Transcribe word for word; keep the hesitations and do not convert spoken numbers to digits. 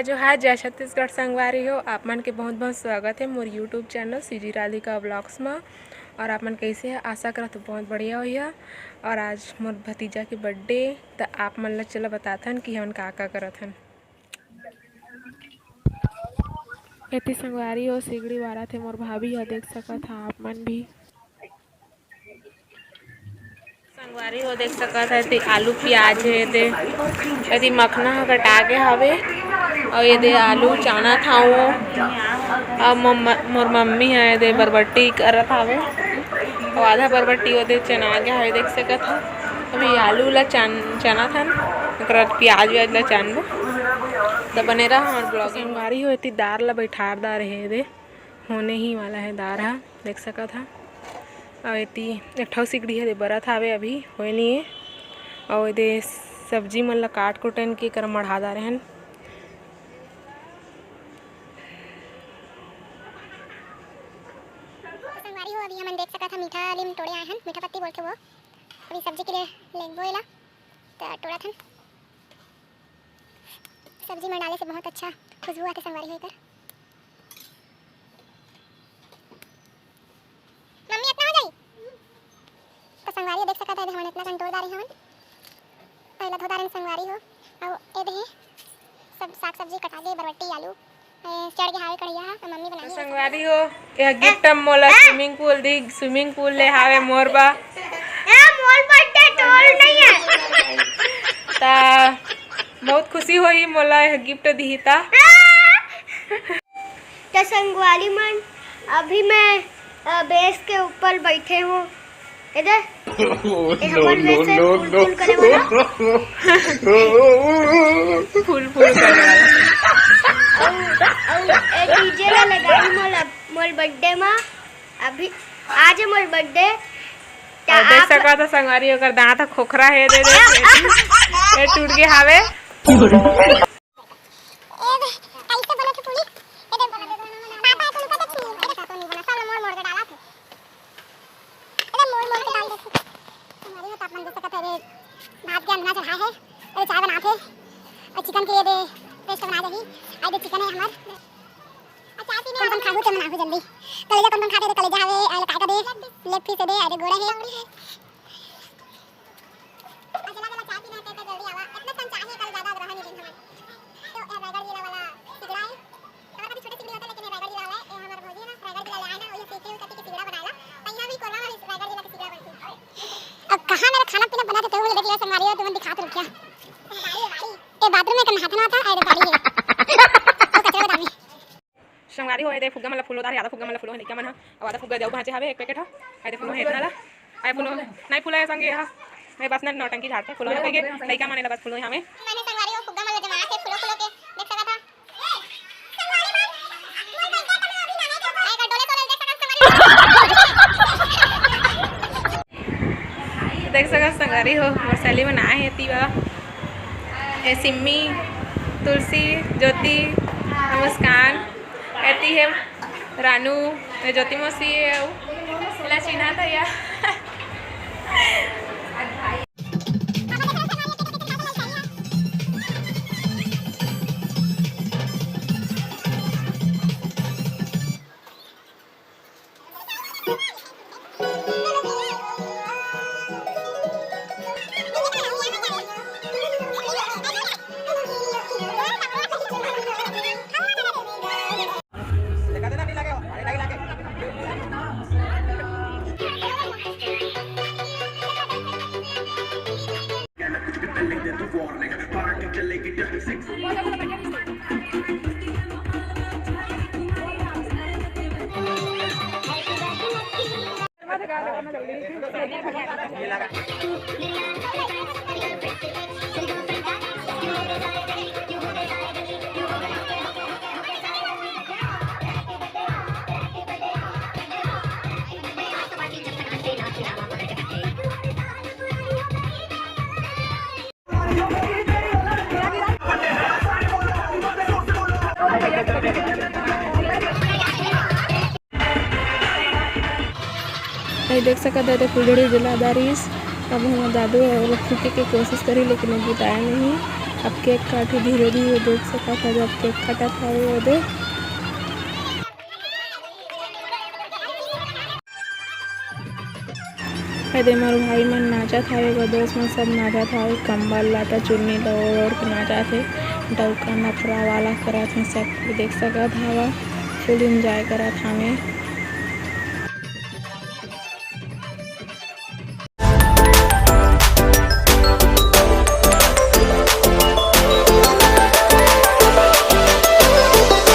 जोहार, जय छत्तीसगढ़ संगवारी हो, आप मन के बहुत बहुत स्वागत है मोर YouTube channel CG Radhika vlogs म। और आप मन कैसे है? आशा करत हो बहुत बढ़िया होइहा। और आज मोर भतीजा के बर्थडे, त आप मन ला चला बताथन कि हमन का का करत हन। एती संगवारी हो, सिगड़ी बारत हे मोर भाभी ह, देख सकत हा आप मन भी। संगवारी हो, देख सकत हा, एती आलू प्याज हे, एती, एती मखना ह कटा के हावे, अउ एदे आलू चानत हावों, अउ मम्मा, मोर मम्मी ह एदे बरबट्टी करत हावे, अउ आधा बरबट्टी ओदे चना गे हावे, देख सकत हा। अभी आलू ला चान, चानत हन, ओकर बाद प्याज व्याज ला चानबो। त बने रहा हमर vlog। संगवारी हो, एती दार ला बैठार दार हे एदे, होने ही वाला है दार हा, देख सकत हा। अउ एती एक ठो सिगड़ी हे, एदे बरत हावे, अभी होए नहीं है। अउ एदे सब्जी मन ला काट कुटन के कर मढ़ा दारे हन। संगवारी हो, अभी हमन देख सकत हा, मीठा लीम टोड़े आए हन, मीठा पत्ती बोलथे वो। अभी सब्जी के लिए लेगबो एला, त टोड़त हन। सब्जी में डाले से बहुत अच्छा खुशबू आथे संगवारी हो एकर। मम्मी, इतना हो जाई? त संगवारी हो, देख सकत हा, हमन इतना कन टोड़ डारे हवन। पहिला धो डारे संगवारी हो, अउ ए देहे सब साग सब्जी कटा गे, बरबट्टी, आलू, ए, चढ़ गे हावे कढ़िया हा, त मम्मी बनाई। संगवारी हो, यह गिफ्ट मोला स्विमिंग पूल दी, स्विमिंग पूल ले हावे मोर बा। ए, मोर बर्थडे टोल नहीं है। त बहुत खुशी होही मोला यह गिफ्ट दिही त। त संगवारी मन, अभी मैं, अ, बेस के ऊपर बैठे हूँ। ए दे, ए हमर बेस है, फूल फूल करे वाला। फूल फूल करे वाला। अउ, अउ ए डीजे ला लगाई मोर, मोर बर्थडे मा। अभी आज है मोर बर्थडे। त अउ देख आप सकत हा संगवारी, ओकर दांत ह खोखरा हे, दे दे, ए टूट गे हावे। ए दे, कैसे बनत हे पूरी? ए दे, पापा, तू लोग का देखी? ए दे, का तो नहीं बना, सब मोड़ मोड़ के डाला थे। ए दे, मोड़ मोड़ के डाल देथे। हमारी हो तापमान देख सकत हे, ए दे, भात के अंडा चढ़ा है, ए दे, चाय बनात हे, अउ चिकन के ए दे, पेस्ट बना देही। आ ए दे, चिकन है हमार। अउ चाय पीने कौन कौन खाहू, ते मन आहू जल्दी। कलेजा कौन कौन खाते? ए दे, कलेजा हवे, आ ए दे, काय का दे, लेग पीस दे, आ ए दे, गोड़ा है। अउ जेला जेला चाय पीना हे, ते, ते जल्दी आवा। इतना कन चाय हे, कल ज्यादा रहा नहीं दिन हमन। तो ये रायगढ़ जिला वाला सिगड़ा है। हमारे कभी छोटे सिगड़ी होता, लेकिन ये रायगढ़ जिला वाला है। ये हमारे भौजी है ना, रायगढ़ जिला ले आए ना, वही सीखे हुए कभी के सिगड़ा बनाएला। तो यहाँ भी कोरोना वाली रायगढ़ जिला के सिगड़ा बनती है। अब कहाँ मेरा खाना पीना बना देते हो, मुझे देख लिया संगवारी हो, तुमने दिखा तो रखा। ये बाथरूम में कल नहाता ना था, अरे गाड़ी है। वो कचरा में डालनी। संगवारी हो, ए दे फुग्गा मन ला फूलो दार, आधा फुग्गा मन ला फूलो हे लइका मन ह, अउ आधा फुग्गा जाऊ भांचे हवे, एक पैकेट ह। ए दे फूलो हे इतना ला, ए फूलो, नहीं फूला है संगे हा, मैं बस न नौटंकी झाड़ते, फूलो हे लइका मन ला बस फूलो हमें। मैंने संगवारी हो फुग्गा मन ला जमा के फूलो फूलो के देख सकत हा। ए, एकर डोले सोले देख सकत संगवारी। देख सकत संगवारी हो, मोर सहेली मन आए हे, एती बा, ए सिम्मी, तुलसी, ज्योति, मुस्कान, एती हे रानू, ए ज्योति मौसी हे, अउ एला चिन्हा था या। भाई देख सकत हे, फुलझड़ी जला डारिस। अब हमर दादू ह ओला फूके के कोशिश करी, लेकिन वो बुताया नहीं। अब केक काटी धीरे धीरे, देख सकत हव, जब केक काटत हवे ओदे। एदे मोर भाई मन नाचत हवे, एगो दोस्त मन सब नाचत हवे, कंबल लाता चुन्नी ल ओढ़ ओढ़ के नाचत हे, डउका नखरा वाला करत हे सब, देख सकत हव, फुल एंजॉय करत हवे।